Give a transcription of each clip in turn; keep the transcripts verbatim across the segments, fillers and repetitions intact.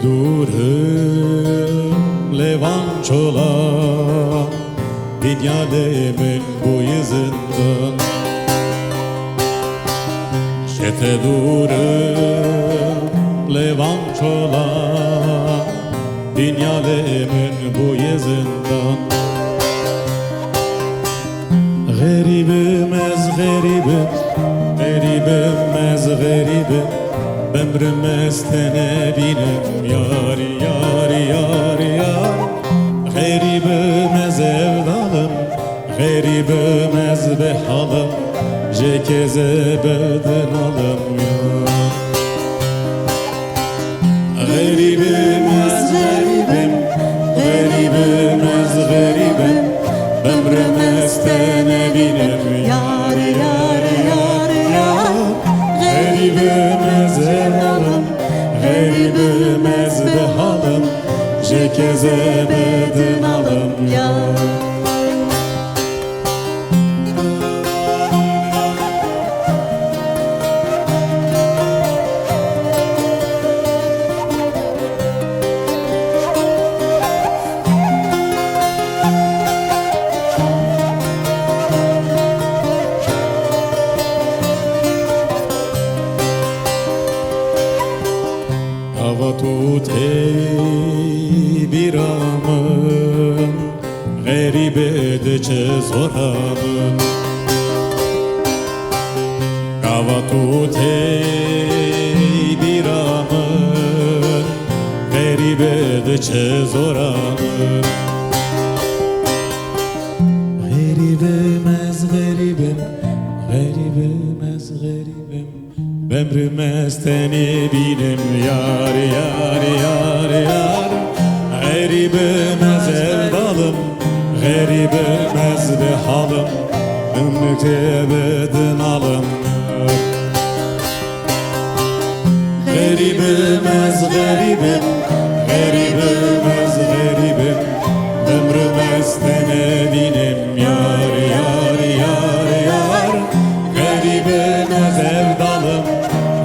Dûr im lê van çolan, dinya lê min bûye zindan. Şete dûr im lê van çolan, dinya lê min bûye zindan. Xerîb im ez, xerîb im, xerîb im ez, xerîb im. Bimrim ez tenê bînim yar, yar, yar, yar. Xerîb im ez evdal im, xerîb im ez bêhal im. Jê keze bedinal im yar. Xerîb im ez, xerîb im, xerîb im ez, xerîb im. Bimrim ez tenê bînim yar, yar, yar, yar. Xerîb im ez evdal im, xerîb im ez bêhal im. Jê keze bedinal im yar. Gava tu tey bîra min, xerîbê de çi zora min. Gava tu tey bîra min, xerîbê de çi zora min. Xerîb im ez, xerîb im, xerîb im ez, xerîb im. Bimrim ez tenê bînim yar, yar, yar, yar. Xerîb im ez evdal im, xerîb im ez bêhal im. Bimrim ez bedinal im. Xerîb im ez, xerîb im, xerîb im ez, xerîb im. Bimrim ez tenê bînim yar, yar, yar, yar. Xerîb im ez evdal im,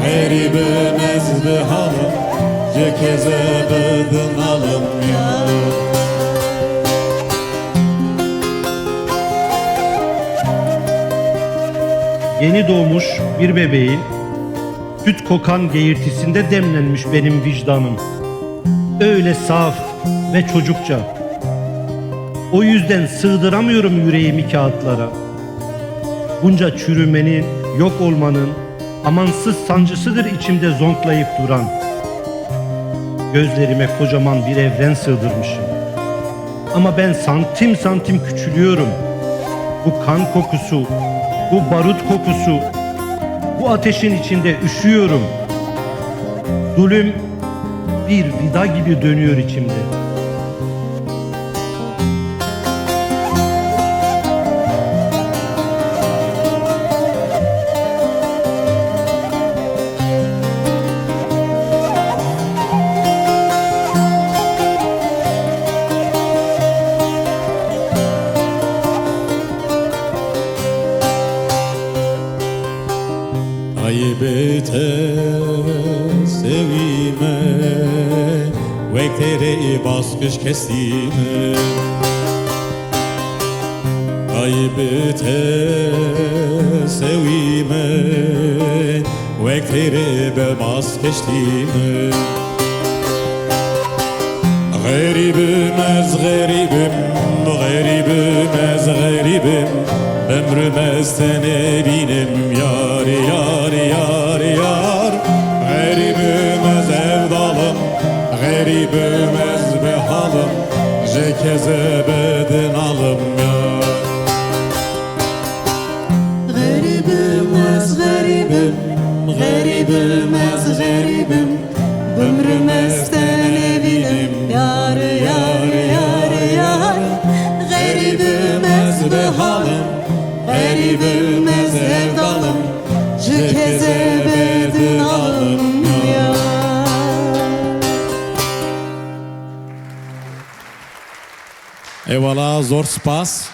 xerîb im ez bêhal im. Jê keze bedinal im yar. Yeni doğmuş bir bebeğin süt kokan geğirtisinde demlenmiş benim vicdanım. Öyle saf ve çocukça. O yüzden sığdıramıyorum yüreğimi kağıtlara. Bunca çürümenin, yok olmanın amansız sancısıdır içimde zonklayıp duran. Gözlerime kocaman bir evren sığdırmışım. Ama ben santim santim küçülüyorum. Bu kan kokusu, bu barut kokusu, bu ateşin içinde üşüyorum. Zulüm bir vida gibi dönüyor içimde. Ayıbı te sevime, wek tere baskış kesime. Ayıbı te sevime, wek tere be bas keştime. Xerîb im ez, xerîb im, xerîb im ez, xerîb im. Bimrim ez tenê bînim yar, yar, yar, yar. Xerîb im ez evdal im, xerîb im ez bêhal im. Jê keze bedinal im yar. Xerîb im ez, xerîb im, xerîb im ez, xerîb im. Bimrim ez tenê bînim yar, yar, yar, yar. Xerîb im ez bêhal im, xerîb im ez evdal im. Jê keze bedinal im yar. Eyvallah, zor spas.